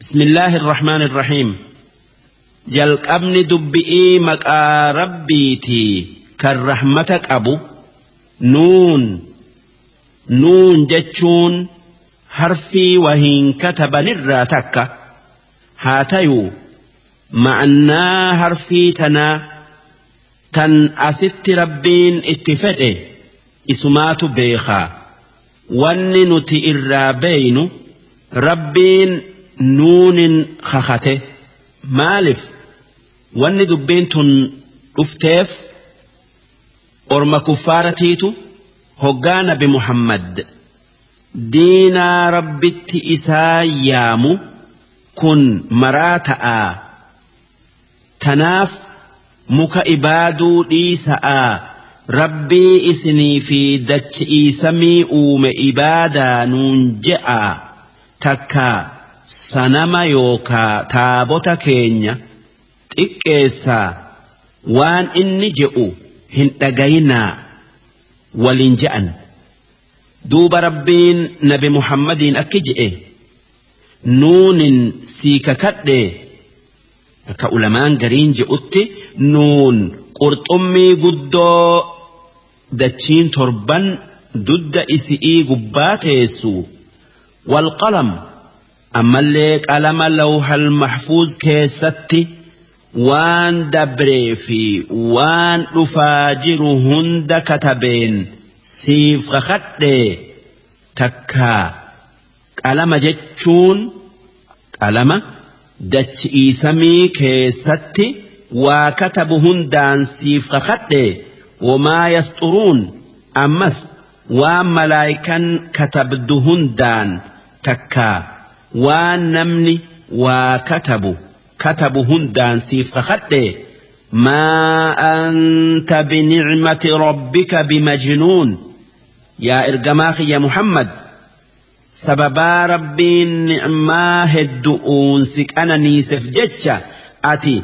بسم الله الرحمن الرحيم. Jalqabni dubbi'ii maqaa rabbiitii kan rahmata qabu. Nuun, nuun jechuun harfii wahiin katabanirraa takka haa tayuu, ma'annaa harfii tanaa tan asitti rabbiin itti fedhe isumaatu beekaa. Wanni nuti irraa beeynu rabbiin nuunin kakate. Maalif wanni dubbiin tun dhufteef? Orma kuffaaratiitu hoggaa nabi Muhammad diinaa rabbitti isaa yaamu kun maraa ta'aa, tanaaf muka ibaaduu dhiisa'aa, rabbii isinii fi dachi'ii samii uume ibaadaa nuun je'aa, takka sanama yookaa taabota keenya xiqqeessaa, waan inni je'u hin dhagayinaa waliin je'an. Duuba rabbiin nabi Muhammadiin akki je'e: nuunin sii kakadhe. Akka ulamaan gariin je'utti nuun qurxummii guddoo dachiin torban dudda isi'ii gubbaa teessu, walqalam, ammallee qalama lawhal mahfuuz keessatti waan dabree fi waan dhufaa jiru hunda katabeen siif kakadhe. Takkaa qalama jechuun qalama dachi'ii samii keessatti waa katabu hundaan siif kakadhe. Wamaa yasxuruun, ammas waan malaayikan katabdu hundaan, takkaa waan namni waa katabu hundaan siif kakadhe. Maa anta binicmati rabbika bimajnuun. Yaa ergamaa kiyya Muhammad, sababaa rabbiin ni'maa heddu'uun si qananiiseef jecha ati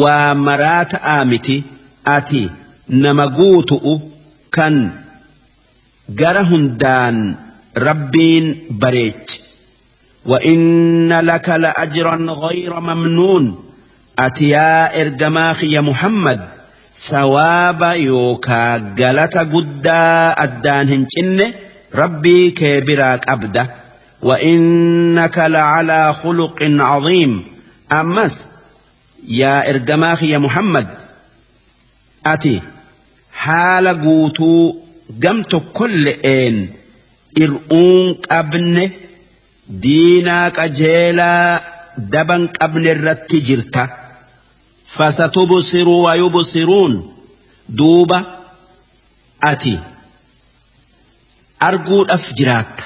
waa maraa ta'aa miti, ati nama guutu'u kan gara hundaan rabbiin bareeche. وإن لك لأجرا غير ممنون. Ati yaa ergamaa kiyya Muhammad sawaaba yookaa galata guddaa addaan hin cinne rabbii kee biraa qabda. وإنك لعلى خلق عظيم. Ammas yaa ergamaa kiyya Muhammad, ati haala guutuu gam tokkolle'een ir'uun qabne, diinaa qajeelaa daban qabne irratti jirta. فستبصر ويبصرون. Duuba ati arguudhaaf jiraatta,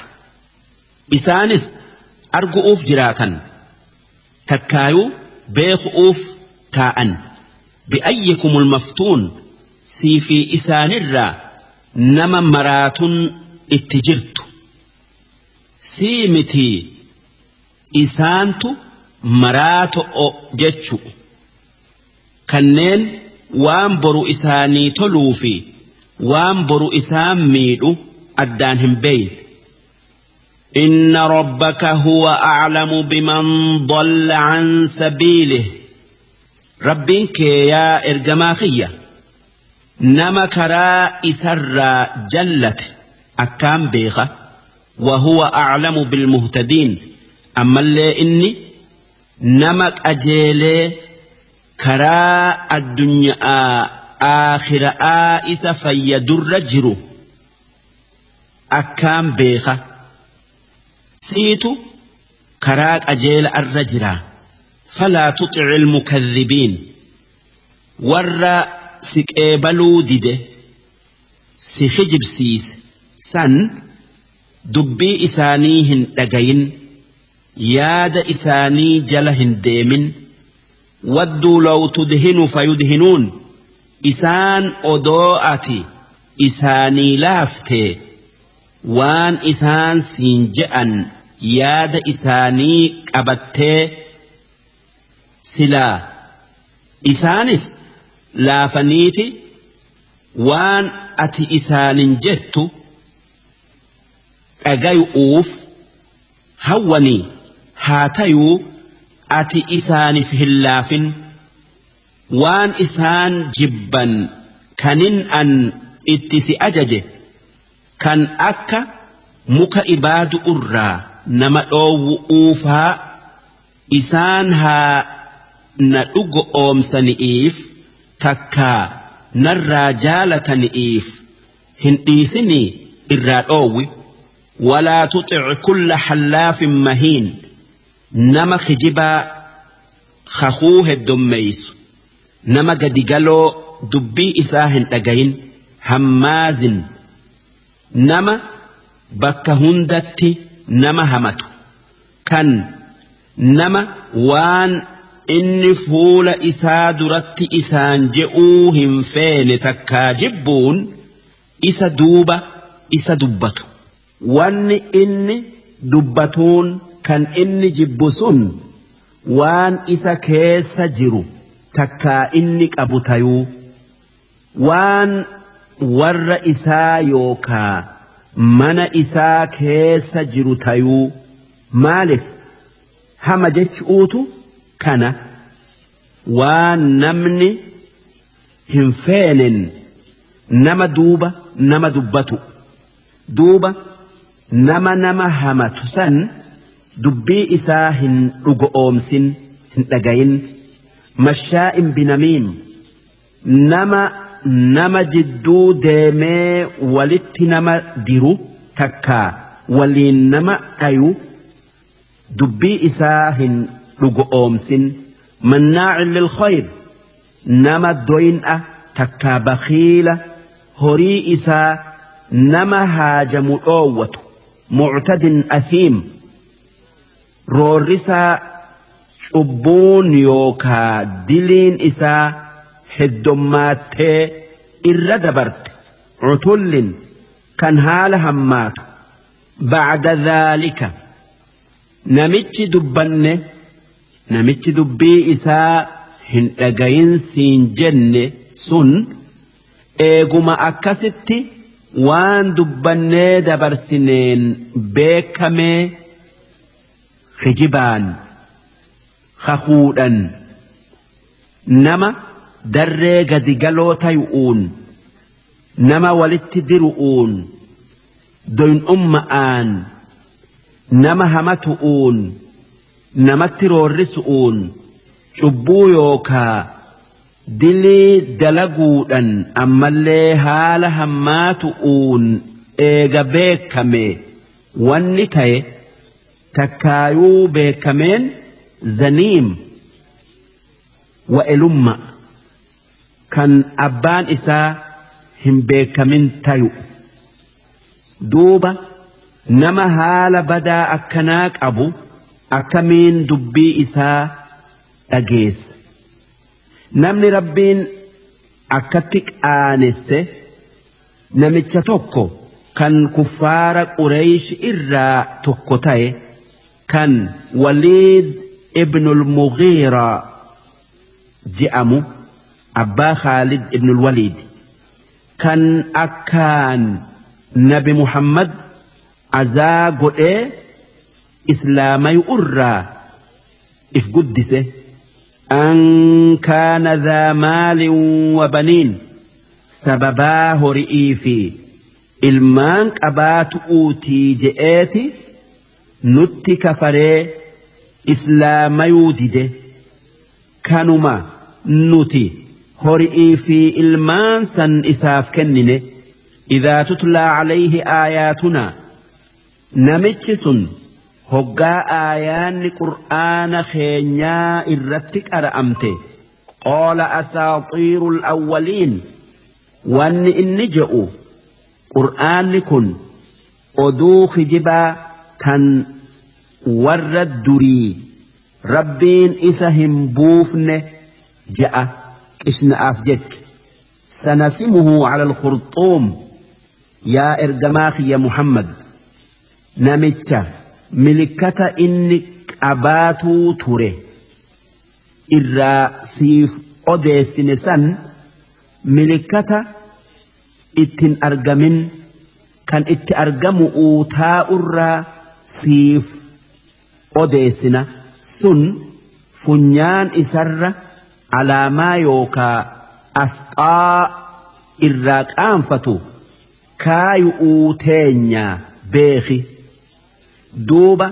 isaanis argu'uuf jiraatan, takkaayuu beeku'uuf taa'an. بأيكم المفتون, sii fi isaanirraa nama maraatun itti jirtu sii miti, isaantu maraato'o jechu, kanneen waan boru isaanii toluu fi waan boru isaan miidhu addaan hin beeyne. إن ربك هو أعلم بمن ضل عن سبيله. Rabbiin kee yaa ergamaa kiyya nama karaa isarraa jallate akkaan beeka. وهو أعلم بالمهتدين. Ammallee inni nama qajeelee karaa addunyaa aakhira'aa isa fayyadurra jiru akkaan beeka. Siitu karaa qajeela arra jira. فلا تطع المكذبين. Warra si qeebaluu dide, si kijibsiise san dubbii isaanii hin dhagayin, yaada isaanii jala hin deemin. ودوا لو تدهن فيدهنون. Isaan odoo ati isaanii laaftee waan isaan siin je'an yaada isaanii qabattee, silaa isaanis laafaniiti waan ati isaanin jettu dhagayu'uuf hawwanii haa tayuu. Ati isaaniif hin laafin. Waan isaan jibban kanin an itti si ajaje kan akka muka ibaadu irraa nama dhoowwu uufaa isaan haa na dhugo oomsani'iif takkaa narraa jaalatani'iif hin dhiisinii irraa dhoowwi. Walaa tuxic kulla hallaafin mahiin, nama kijibaa kakuu heddommeeysu, nama gadigaloo dubbii isaa hin dhagayin. Hammaazin, nama bakka hundatti nama hamatu, kan nama waan inni fuula isaa duratti isaan je'uu hin feene takkaa jibbuun isa duuba isa dubbatu. Wanni inni dubbatuun kan inni jibbu sun waan isa keessa jiru takkaa inni qabu tayuu, waan warra isaa yookaa mana isaa keessa jiru tayuu. Maalif hama jechuutu kana waan namni hin feenen nama duuba nama dubbatu. Duuba nama nama hamatu san dubbii isaa hin dhugo oomsin, hin dhagayin. Mashaa'in binamiim, nama nama jidduu deemee walitti nama diru takkaa waliin nama dhayu dubbii isaa hin dhugo oomsin. Mannaacin lilkhayr, nama doyin'a takkaa bakhiila horii isaa nama haajamu dhoowwatu. Muctadin asiim, roorrisaa cubbuun yookaa diliin isaa heddommaattee irra dabarte. Cutullin, kan haala hammaatu. Bacda dhaalika, namichi dubbanne, namichi dubbii isaa hin dhagayin siin jenne sun, eeguma akkasitti waan dubbannee dabarsineen beekamee kijibaan kakuudhan nama darree gadi galoo tayu'uun, nama walitti diru'uun, doyin'umma'aan nama hamatu'uun, namatti roorrisu'uun, cubbuu yookaa dilii dalaguudhan ammallee haala hammaatu'uun eega beekame wanni ta'e takkaayuu beekameen zaniim wa'elumma kan abbaan isaa hin beekamin tayu. Duuba nama haala badaa akkanaa qabu akkamiin dubbii isaa dhageessa? Namni Rabbiin akkatti qaanesse namicha tokko kan kuffaara Qureeysh irraa tokko ta'e, kan Waliid ibnul Mughiiraa je'amu, abbaa Khaalid ibnul Waliid, kan akkaan Nabi Muhammad azaa godhee islaamayu irraa if guddise. An kaana dhaa maalin wa baniin, sababaa hori'ii fi ilmaan qabaatu'uutii je'eeti nutti kafaree islaamayuu dide. Kanuma nuti hori'ii fi ilmaan san isaaf kennine. Idhaa tutlaa calayhi aayaatunaa, namichi sun hoggaa aayaanni qur'aana keenyaa irratti qara'amte, qaala asaaxiirul awwaliin, wanni inni je'u qur'aanni kun oduu kijibaa tan warra durii, Rabbiin isa hin buufne je'a qishna'aaf jecha. Sanasimuhu cala alkhurxuum, yaa ergamaa kiyya Muhammad, namicha milikkata inni qabaatuu ture irraa siif odeessine san, milikkata ittin argamin kan itti argamu taa'urraa siif odeessina sun. Funyaan isarra alaamaa yookaa asxaa irraa qaanfatu kaayu'uu teenya beeki. Duuba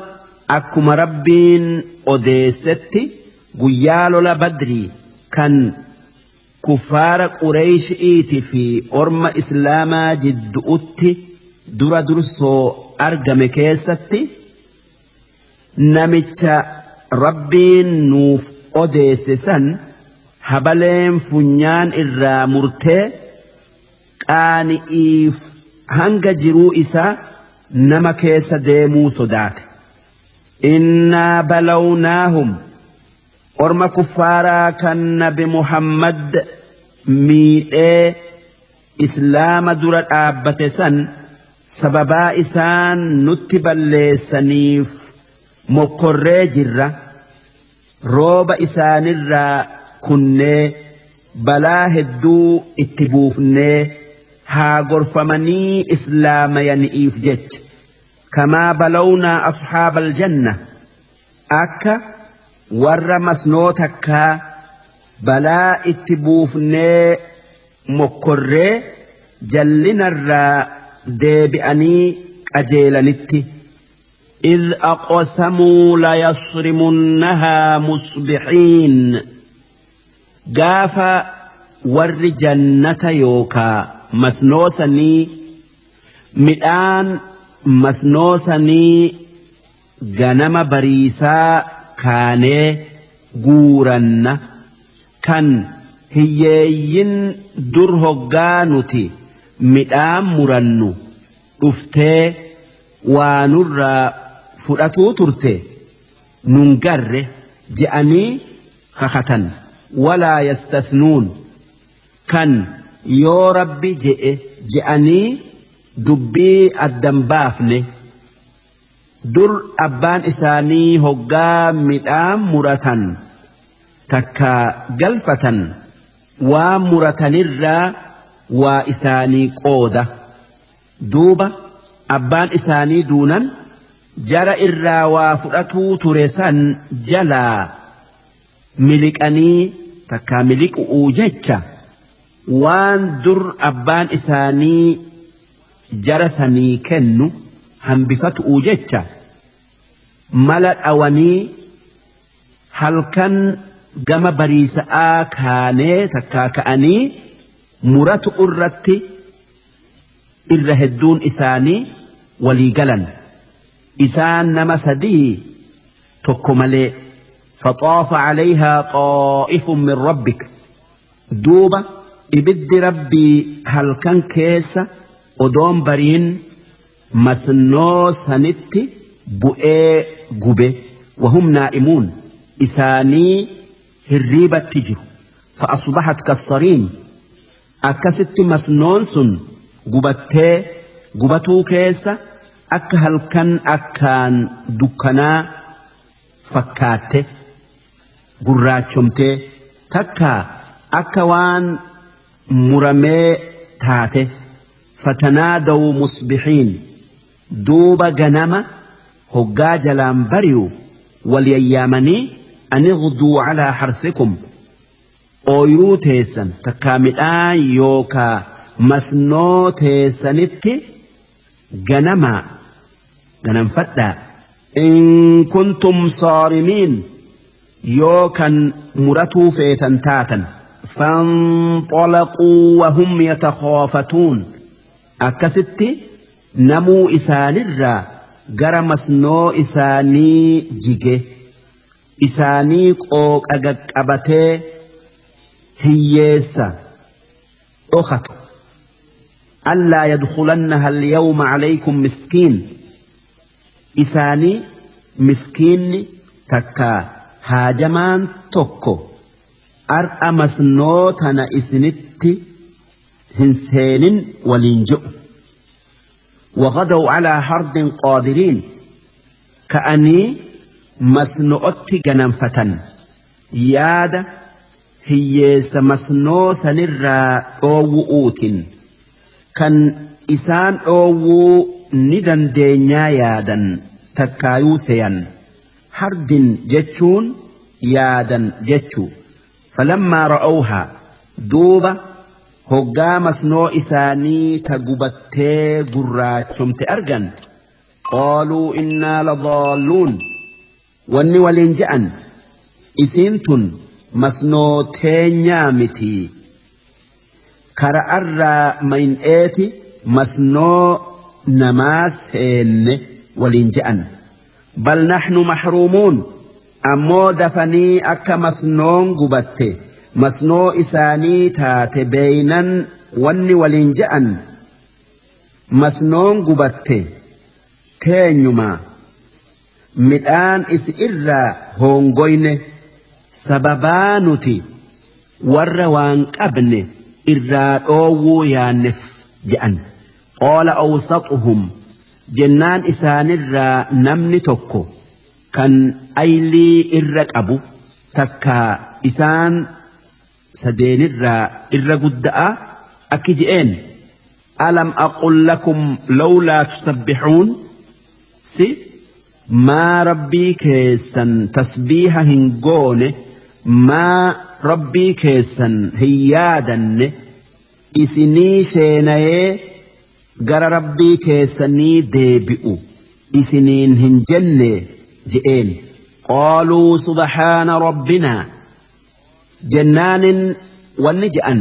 akkuma Rabbiin odeessetti guyyaa lola Badrii kan kuffaara Qureyshi'iiti fi orma Islaamaa jiddu'utti dura dursoo argame keessatti namicha Rabbiin nuuf odeesse san habaleen funyaan irraa murtee qaani'iif hanga jiruu isaa nama keessa deemuu sodaate. Innaa balawnaahum, orma kuffaaraa kan nabi Muhammad miidhee Islaama dura dhaabbate san, sababaa isaan nutti balleessaniif mokkorree jirra, rooba isaanirraa kunnee, balaa hedduu itti buufnee, haa gorfamanii islaamayani'iif jecha. Kamaa balawnaa ashaabal janna, akka warra masnoo takkaa balaa itti buufnee mokkorree jallinarraa deebi'anii qajeelanitti. إذ أقسموا ليصرمنها مصبحين، gaafa warri jannata yookaa masnoo sanii midhaan masnoo sanii ganama bariisaa kaanee guuranna, kan hiyyeeyyin dur hoggaa nuti midhaan murannu dhuftee waa nurraa fudhatuu turte nun garre je'anii kakatan. Walaa yastathnuun, kan yoo Rabbi je'e je'anii dubbii addan baafne. Dur abbaan isaanii hoggaa midhaan muratan takka galfatan waan muratanirraa waa isaanii qooda. Duuba abbaan isaanii duunan jara irraa waa fudhatuu ture san jalaa miliqanii takkaa miliqu'uu jecha waan dur abbaan isaanii jara sanii kennu hambifatu'uu jecha mala dhawanii halkan gama bariisa'aa kaanee takkaa ka'anii muratu irratti irra hedduun isaanii walii galan. Isaan nama sadii tokko malee. فطاف عليها طائف من ربك، duuba ibiddi Rabbii halkan keessa odoon bariin masnoo sanitti bu'ee gube. وهم نائمون، isaanii hirriibatti jiru. فأصبحت كالصريم، akkasitti masnoon sun gubattee gubatuu keessa akka halkan akkaan dukkanaa fakkaatte, gurraachomtee takka akka waan muramee taate. فتنادوا مصبحين، duuba ganama hoggaa jalaan bari'u wal yayyaamanii أن اغدوا على حرثكم، ooyiruu teessan takkaa midhaan yookaa masnoo teessanitti ganamaa ganamfadhaa, إن كنتم صارمين، yoo kan muratuu feetan taatan. فانطلقوا وهم يتخافتون، akkasitti namuu isaanirraa gara masnoo isaanii jige, isaanii qooqa qaqqabatee hiyyeessa dhokatu. ألا يدخلنها اليوم عليكم مسكين، isaanii miskiinni takka haajamaan tokko ar'a masnoo tana isinitti hin seenin waliin je'u. وغدوا على حرد قادرين، ka'anii masno'otti ganamfatan, yaada hiyyeessa masnoo sanirraa dhoowwu'uutin kan isaan dhoowwuu ni dandeenyaa yaadan takkaayuu seyan. Hardin jechuun yaadan jechuu. Falammaa ra'awhaa, duuba hoggaa masnoo isaanii ta gubattee gurraachomte argan, qaaluu innaa ladaalluun, wanni waliin je'an isiin tun masnoo teenyaa miti, kara'arraa mayn'eeti masnoo namaa seenne waliin je'an. Bal naxnu maxruumuun, ammoo dafanii akka masnoon gubatte masnoo isaanii taate beeynan wanni waliin je'an masnoon gubatte teenyuma, midhaan isi irraa hongoyne, sababaa nuti warra waan qabne irraa dhoowwuu yaannef je'an. Qaala awsaxuhum, jennaan isaanirraa namni tokko kan aylii irra qabu takka isaan sadeenirraa irra gudda'a akki je'een: alam aqul lakum lawlaa tusabbixuun, si maa rabbii keessan tasbiiha hin goone, maa rabbii keessan hin yaadanne, isinii sheenayee gara rabbii keessanii deebi'u isiniin hin jenne je'een. Qaaluu subhaana rabbinaa, jennaanin wanni je'an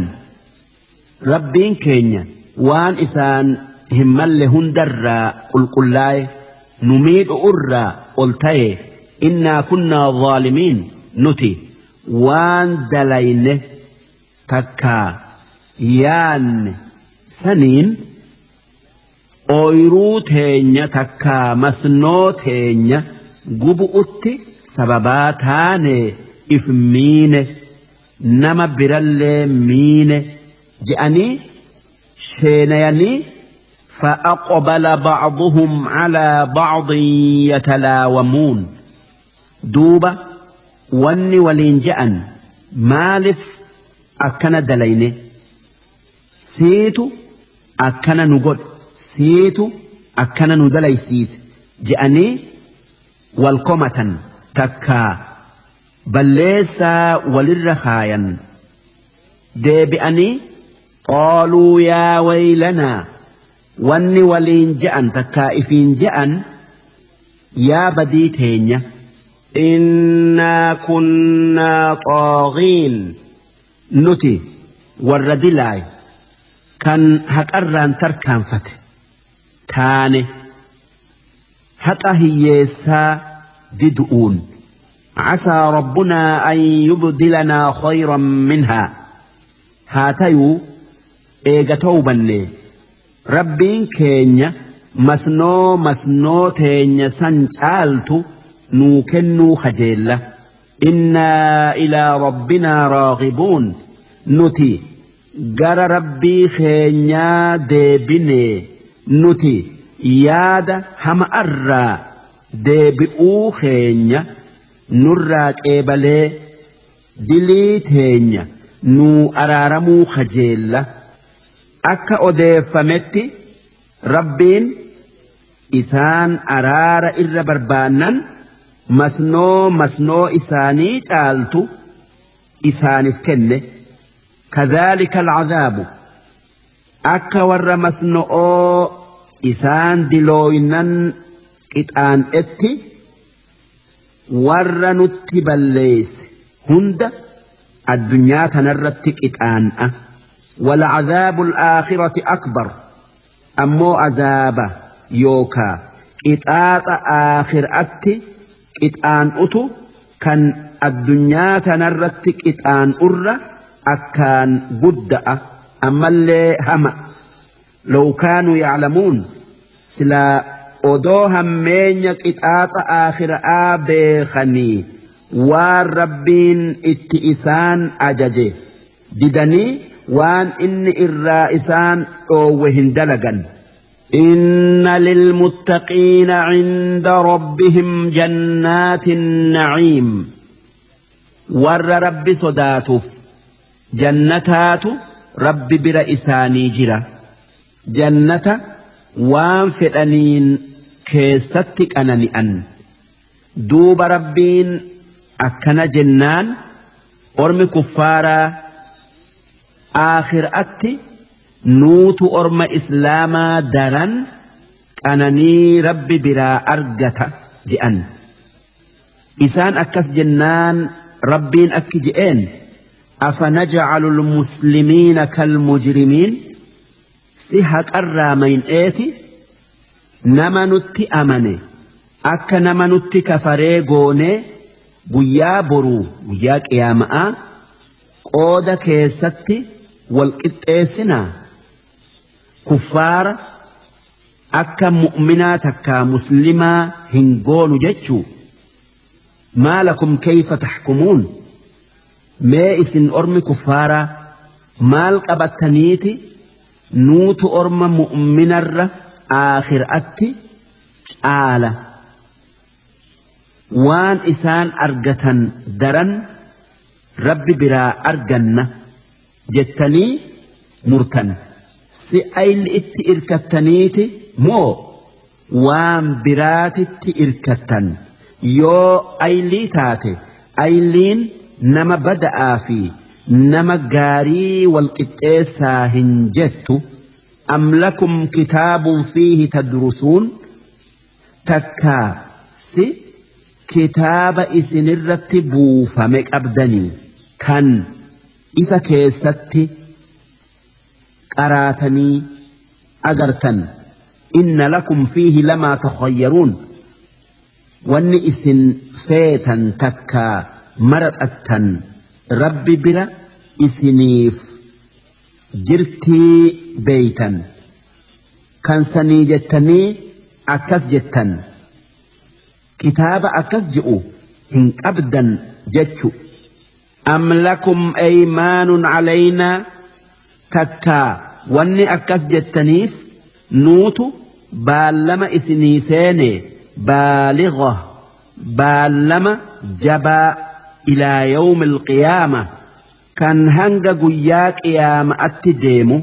rabbiin keenya waan isaan hin malle hundarraa qulqullaa'e, nu miidhu irraa ol ta'e, innaa kunnaa zaalimiin, nuti waan dalayne takkaa yaanne saniin ooyruu teenya takkaa masnoo teenya gubu'utti sababaa taane, if miine, nama birallee miine je'anii sheenayanii. فأقبل بعضهم على بعض يتلاومون، دوبا wanni waliin je'an maalif akkana dalayne, siitu akkana nu godhe, siitu akkana nu dalaysiise je'anii wal komatan takkaa balleessaa walirra kaayan. Deebi'anii qaaluu yaa waylanaa, wanni waliin je'an takkaa ifiin je'an yaa badii teenya, innaa kunnaa xaagiin, nuti warra dilaay kan haqarraan tarkaanfate taane, haqa hiyyeessaa didu'uun. Casaa rabbunaa an yubdilanaa khayran minhaa, haa tayuu eega tawbanne rabbiin keenya masnoo masnoo teenya san caaltu nuu kennuu kajeella. Innaa ilaa rabbinaa raagibuun, nuti gara rabbii keenyaa deebine, nuti yaada hama'arraa deebi'uu keenya nurraa qeebalee dilii teenya nuu araaramuu kajeella. Akka odeeffametti rabbiin isaan araara irra barbaannan masnoo masnoo isaanii caaltu isaaniif kenne. Kadhaalika alcadhaabu, akka warra masno'oo isaan dilooynan qixaan'etti warra nutti balleesse hunda addunyaa tanarratti qixaan'a. Walcadhaabu alaakhirati akbar, ammoo azaaba yookaa qixaaxa aakhiraatti qixaan'utu kan addunyaa tanarratti qixaan'urra akkaan gudda'a, ammallee hama. Law kaanuu yaclamuun, silaa odoo hammeenya qixaaxa aakhiraa beekanii waan rabbiin itti isaan ajaje didanii waan inni irraa isaan dhoowwe hin dalagan. Inna lilmuttaqiina cinda rabbihim jannaati naciim, warra rabbi sodaatuuf jannataatu rabbi bira isaanii jira, jannata waan fedhaniin keessatti qanani'an. Duuba rabbiin Akkana jennaan ormi kuffaaraa aakhiraatti nuutu orma islaamaa daran qananii rabbi biraa argata je'an. Isaan akkas jennaan rabbiin akki je'een afanaj'alul muslimiina kalmujrimiin si haqarraa mayn'eeti nama nutti amane akka nama nutti kafaree goonee guyyaa boruu guyyaa qiyaama'aa qooda keessatti wal qixxeessinaa kuffaara akka mu'minaa takkaa muslimaa hin goonu jechuu. Maa lakum kayfa taxkumuun mee isin ormi kuffaaraa maal qabattaniiti nuutu orma mu'minarra aakhiraatti caala waan isaan argatan daran rabbi biraa arganna jettanii murtan si ayli itti irkattaniiti moo waan biraatitti irkattan yoo aylii taate ayliin nama bada'aa fi nama gaarii wal qixxeessaa hin jettu. Am lakum kitaabun fiihi tadrusuun takkaa si kitaaba isinirratti buufame qabdanii kan isa keessatti qaraatanii agartan. Inna lakum fiihi lamaa takhayyaruun wanni isin feetan takkaa maraxattan rabbi bira isiniif jirtii beeytan kan sanii jettanii akkas jettan kitaaba akkas je'u hin qabdan jechu. Am lakum aymaanun calaynaa takkaa wanni akkas jettaniif nuutu baallama isinii seene baaliga baallama jabaa ilaa yawmi alqiyaama kan hanga guyyaa qiyaama'atti deemu.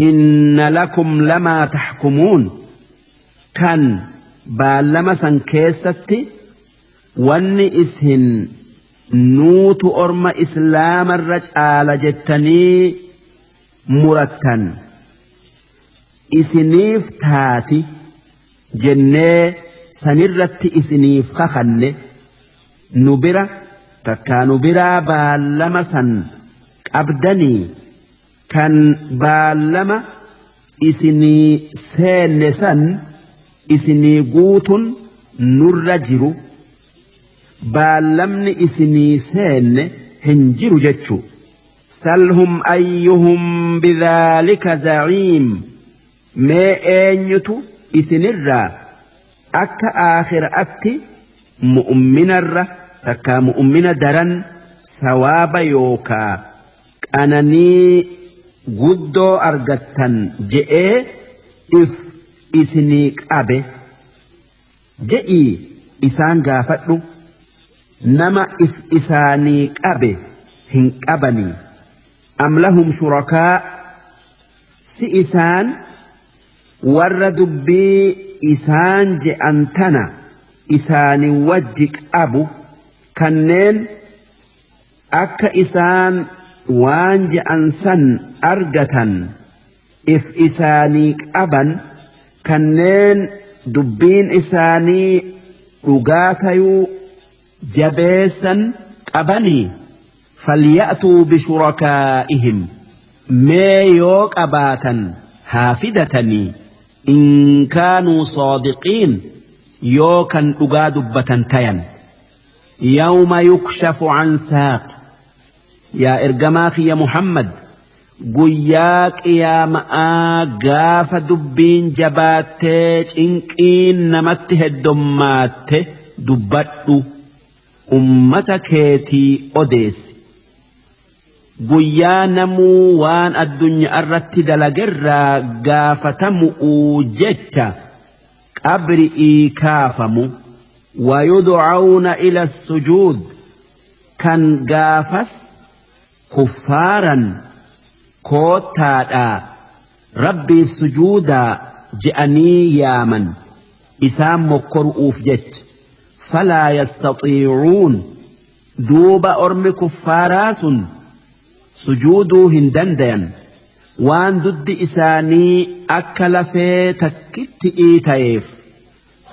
Inna lakum lamaa taxkumuun kan baallama san keessatti wanni isin nuutu orma islaamarra caala jettanii murattan isiniif taati jennee sanirratti isiniif kakanne nu bira takkaa nu biraa baallama san qabdanii kan baallama isinii seenne san isinii guutun nurra jiru baallamni isinii seenne hin jiru jechu. Salhum ayyuhum bidhaalika zaciim mee eenyutu isinirraa akka aakhiraatti mu'minarra takkaa mu'mina daran sawaaba yookaa qananii guddoo argattan je'ee if isinii qabe je'ii isaan gaafadhu. Nama if isaanii qabe hin qabanii. Am lahum shurakaa si isaan warra dubbii isaan je'an tana isaanii wajji qabu kanneen akka isaan waan je'an san argatan if isaanii qaban kanneen dubbiin isaanii dhugaa tayuu jabeessan qabanii. Falya'tuu bishurakaa'ihim mee yoo qabaatan haa fidatanii in kaanuu saadiqiin yoo kan dhugaa dubbatan tayan. Yawma yukshafu an saaq yaa ergamaa kiyya Muhammad guyyaa qiyaama'aa gaafa dubbiin jabaattee cinqiin namatti heddommaatte dubbadhu ummata keetii odeessi. Guyyaa namuu waan addunyaa irratti dalagerraa gaafatamu'uu jecha qabri'ii kaafamu. Wayud'awna ila sujuud kan gaafas kuffaaran koottaadhaa rabbiif sujuudaa je'anii yaaman isaan mokkoru'uuf jecha. Falaa yastatiicuun Duuba ormi kuffaaraa sun sujuuduu hin dandayan waan duddi isaanii akka lafee takkitti ta'eef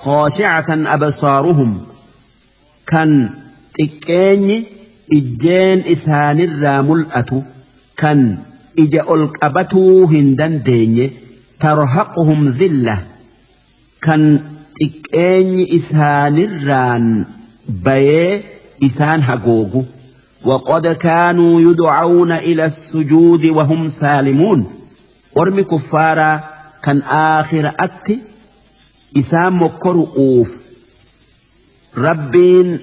khooshi'atan absaaruhum kan xiqqeenyi ijjeen isaanirraa mul'atu kan ija ol qabatuu hin dandeenye tarhaquhum dhilla kan xiqqeenyi isaanirraan bayee إسان هقوقو وقد كانوا يدعون إلى السجود وهم سالمون ورمي كفارا كان آخر أتي إسان مكرؤوف ربين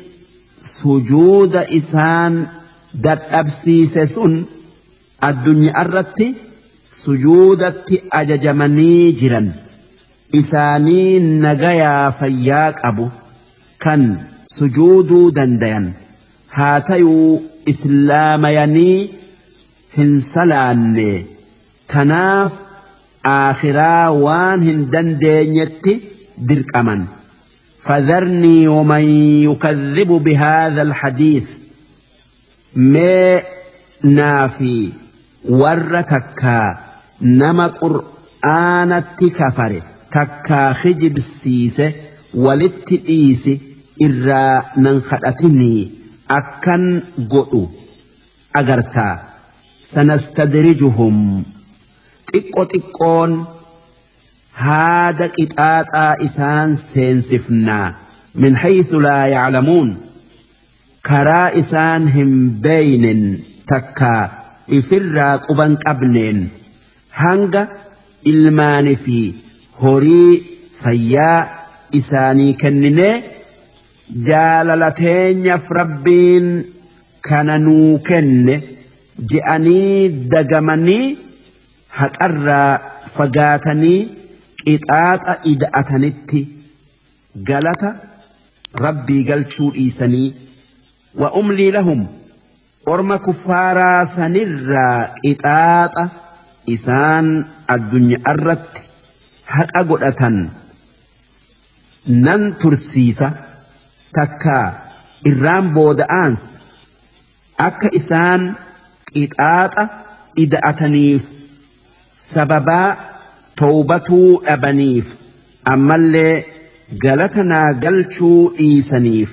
سجود إسان دات أبسيسسون الدنيا الرتي سجودة أججمني جرا إساني نجايا فياك أبو كان sujuuduu dandayan haa tayuu islaamayanii hin salaanne tanaaf aakhiraa waan hin dandeenyetti dirqaman. فذرني ومن يكذب بهذا الحديث mee naafii warra takkaa nama qur'aanatti kafare takkaa kijibsiise walitti dhiisi irraa nan kadhatinii akkan godhu agartaa sanastadrijuhum xiqqo xiqqoon haada qixaaxaa isaan seensifnaa min haythu laa yaclamuun karaa isaan hin beeynen takkaa ifirraa quban qabneen hanga ilmaanii fi horii fayyaa isaanii kenninee jaalateenyaaf rabbiin kana nuu kenne je'anii dagamanii haqarraa fagaatanii qixaaxa ida'atanitti galata rabbii galchuu dhiisanii wa umlii lahum orma kuffaaraa sanirraa qixaaxa isaan addunyaa irratti haqa godhatan nan tursiisa. Takkaa irraan booda'aans akka isaan qixaaxa ida'ataniif sababaa tawbatuu dhabaniif ammallee galata naa galchuu dhiisaniif.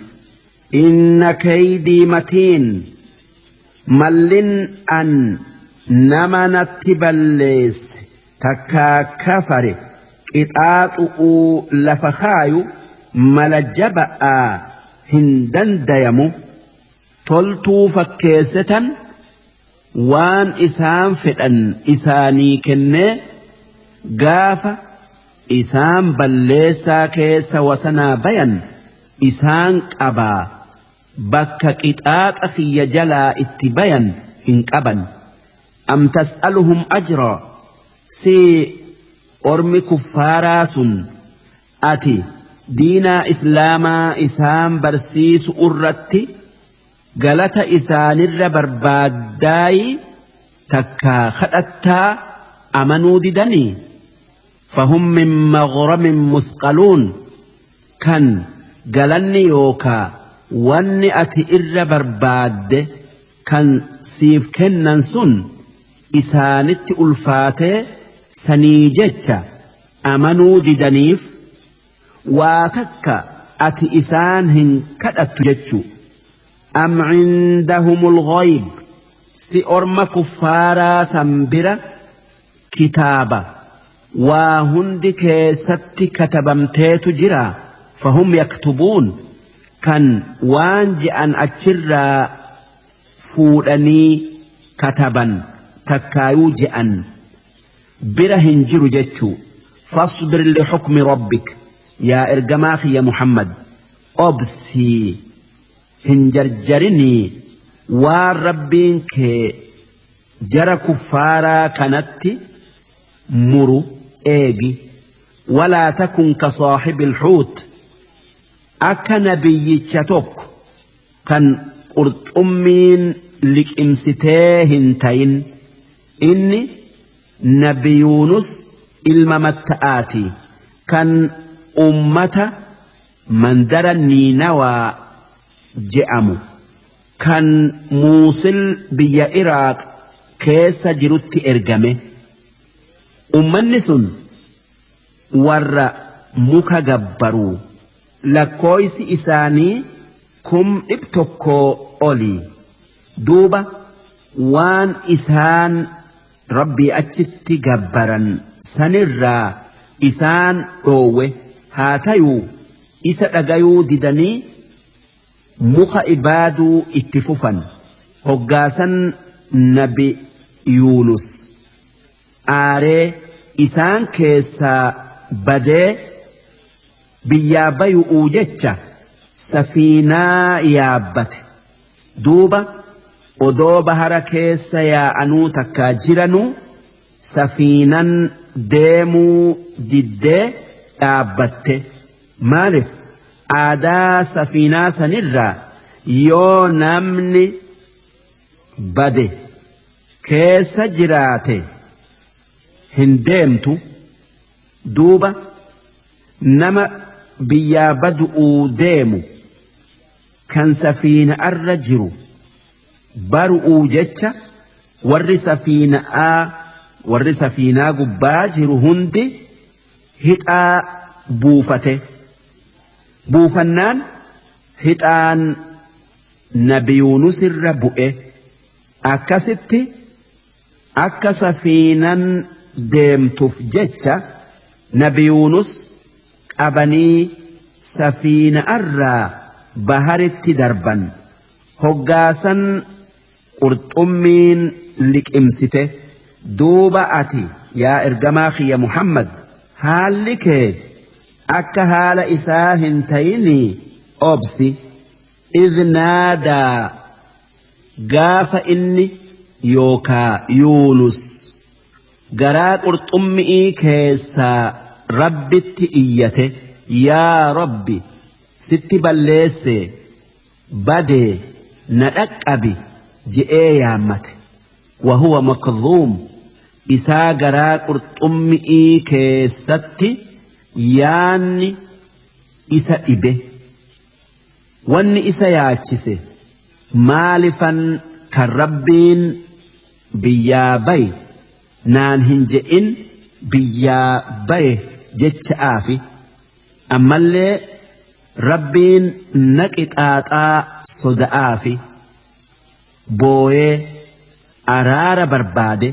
Inna kaydii matiin mallin an nama natti balleesse takkaa kafare qixaaxu'uu lafa kaayu mala jaba'aa hin dandayamu toltuu fakkeessetan waan isaan fedhan isaanii kennee gaafa isaan balleessaa keessa wasanaa bayan isaan qabaa bakka qixaaxa kiyya jalaa itti bayan hin qaban. Am tas'aluhum ajraa si ormi kuffaaraa sun ati diinaa islaamaa isaan barsiisu irratti galata isaanirra barbaaddaayi takkaa kadhattaa amanuu didanii fahum min maghramin musqaluun kan galanni yookaa wanni ati irra barbaadde kan siif kennan sun isaanitti ulfaatee sanii jecha amanuu didaniif waa takka ati isaan hin kadhattu jechuu. Am cindahumul ghayb si orma kuffaaraa san bira kitaaba waa hundi keessatti katabamteetu jira fahum yaktubuun kan waan je'an achirraa fuudhanii kataban takkaayuu je'an bira hin jiru jechuu. Fasbir lixukmi rabbik yaa ergamaa kiyya Muhammad obsii hin jarjarinii waan rabbiin kee jara kuffaaraa kanatti muru eegi. Walaa takun ka saaxibil xuut akka nabiyyicha tokko kan qurxummiin liqimsitee hin tayin inni nabi Yuunus ilma matta'aati kan ummata mandara Niinawaa je'amu Kan Muusil biyya Iraaq keessa jirutti ergame. Ummanni sun warra muka gabbaruu lakkooysi isaanii 100,000 olii. Duuba waan isaan rabbii achitti gabbaran sanirraa isaan dhoowwe haa tayuu isa dhagayuu didanii muka ibaaduu itti fufan. Hoggaasan nabi Yuunus aaree isaan keessaa badee biyyaa bayu'uu jecha safiinaa yaabbate. Duuba odoo bahara keessa yaa'anuu takkaa jiranuu safiinan deemuu diddee dhaabbatte. Maaliif aadaa safiinaa sanirraa yoo namni bade keessa jiraate hin deemtu. Duuba nama biyyaa badu'uu deemu kan safiina'arra jiru baru'uu jecha warri safiinaa gubbaa jiru hundi hixaa buufate. Buufannaan hixaan nabi Yuunus irra bu'e. Akkasitti akka safiinan deemtuuf jecha nabi Yuunus qabanii safiina'arraa baharitti darban. Hoggaasan qurxummiin liqimsite. Duuba ati yaa ergamaa kiyya Muhammad haalli kee akka haala isaa hin tayinii obsi. Idh naadaa gaafa inni yookaa Yuunus garaa qurxummii keessaa rabbitti iyyate, yaa Rabbi sitti balleesse badee na dhaqqabi je'ee yaammate. Wahuwa makdhuum isaa garaa qurxummii keessatti yaanni isa dhibe. Wanni isa yaachise maalifan kan Rabbiin biyyaa baye naan hin je'in biyyaa baye jecha'aafi. Ammallee Rabbiin na qixaaxaa soda'aafi booyee araara barbaade.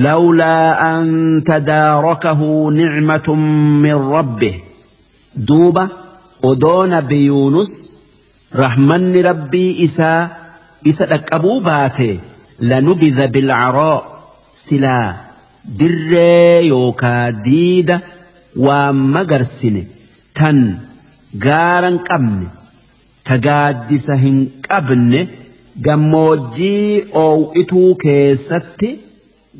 Lawlaa an tadaarakahu nicmatun min rabbih. Duuba odoo nabi Yuunus rahmanni rabbii isaa isa dhaqqabuu baate lanubidha bilcaraa silaa dirree yookaa diida waan magarsine tan gaara hin qabne ta gaaddisa hin qabne gammoojjii oow'ituu keessatti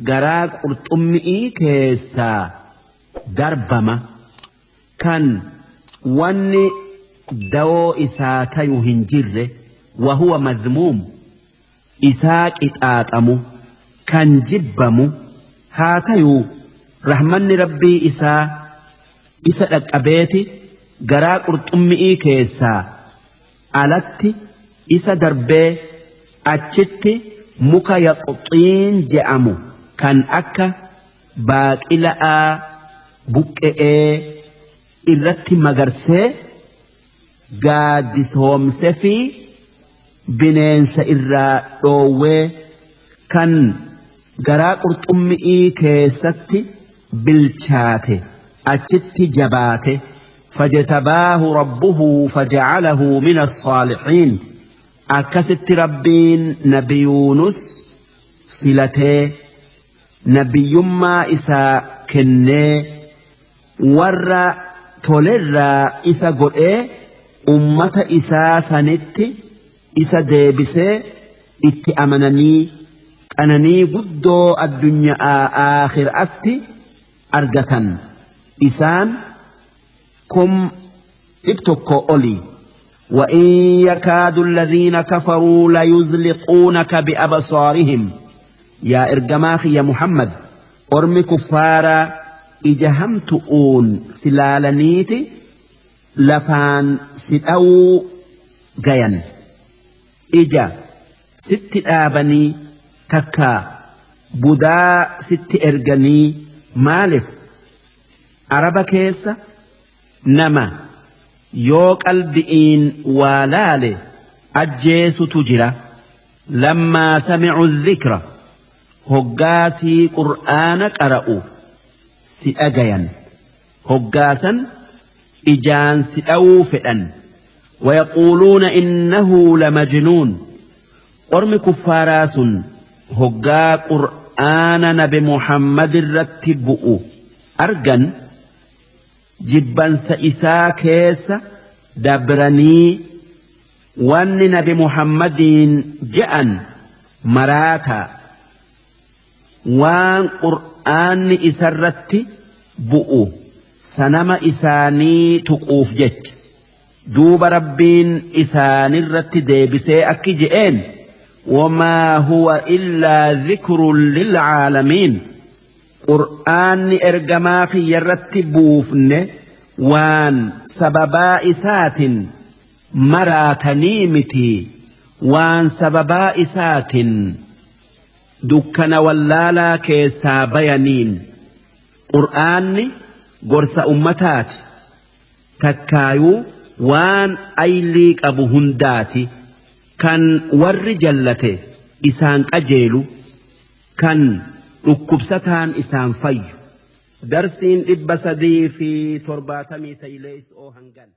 garaa qurxummii keessaa darbama kan wanni dawoo isaa tayu hin jirre. Wahuwa madhmuum isaa qixaaxamu kan jibbamu haa tayuu rahmanni rabbii isaa isa dhaqqabeeti garaa qurxummii keessaa alatti isa darbee achitti muka yaqxiin je'amu kan akka baaqila'aa buqqe'ee irratti magarsee gaaddisoomse fi bineensa irraa dhoowwee kan garaa qurxummii keessatti bilchaate achitti jabaate. Fajtabaahu rabbuhu faja'alahu min as-saalihiin. Akkasitti Rabbiin nabi Yuunus filatee nabiyyummaa isaa kennee warra tolerraa isa godhee ummata isaa sanitti isa deebisee itti amananii qananii guddoo addunyaa aakhiraatti argatan. Isaan 100,000 olii. وإن يكاد الذين كفروا ليزلقونك بأبصارهم. يا إرجماخ يا محمد أرمي كفارا إجهمتؤون سلالنيتي لفان ستأو جيا إجا sitti dhaabanii takkaa budaa sitti erganii maalif araba keessa nama yoo qalbi'iin waa laale ajjeesutu jira. Lammaa sami'u dhikra hoggaasii qur'aana qara'u si dhagayan hoggaasan ijaan si dhawuu fedhan. Wayaquuluuna innahu lamajnuun ormi kuffaaraa sun hoggaa qur'aana nabi Muhammad irratti bu'u argan jibbansa isaa keessa dabranii wanni nabi Muhammadiin je'an maraataa waan qur'aanni isarratti bu'u sanama isaanii tuquuf jecha. Duuba rabbiin isaanirratti deebisee akki je'een wamaa huwa illaa dhikrun lilcaalamiin qur'aanni ergamaa kiyyarratti buufne waan sababaa isaatin maraatanii miti waan sababaa isaatin dukkana wallaalaa keessaa bayaniin. Qur'aanni gorsa ummataati takkaayuu waan aylii qabu hundaati kan warri jallate isaan qajeelu kan dhukkubsataan isaan fayyu. Darsiin 379 hangan.